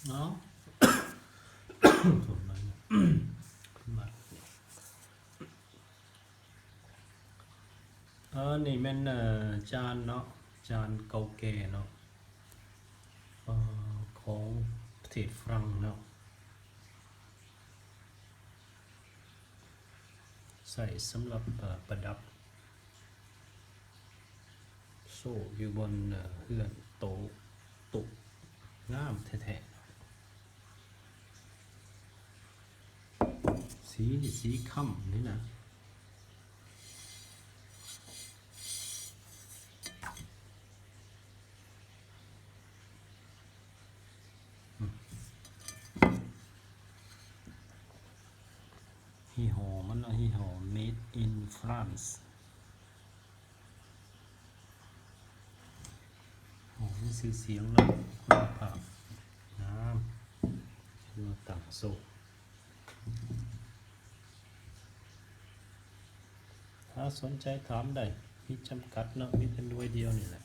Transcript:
ເນາະ ເອີ ນີ້ແມ່ນ ເອີ ຈານເນາະ ຈານເກົ່າແກ່ເນາະ ເອີ ຂອງປະເທດຝຣັ່ງເນາະ ໃຊ້ສຳລັບ ເອີ ປະດັບ ໂຊຢູ່ບົນ ເອີ ເຮືອນໂຕະ ໂຕະ ງາມແທ້ໆ ສີນີ້ສີຄຳນີ້ນະ ຍີ່ຫໍ້ມັນເນາະ ຍີ່ຫໍ້ Made in France ໂອ້ ມີຊື່ສຽງເນາະ ຄຸນນະພາບ ງາມ ເອົາມາຕັ້ງໂຊ ຖ້າສົນໃຈຖາມໄດ້ ມີຈຳກັດເນາະ ມີແຕ່ໜ່ວຍດຽວນີ້ແຫຼະ.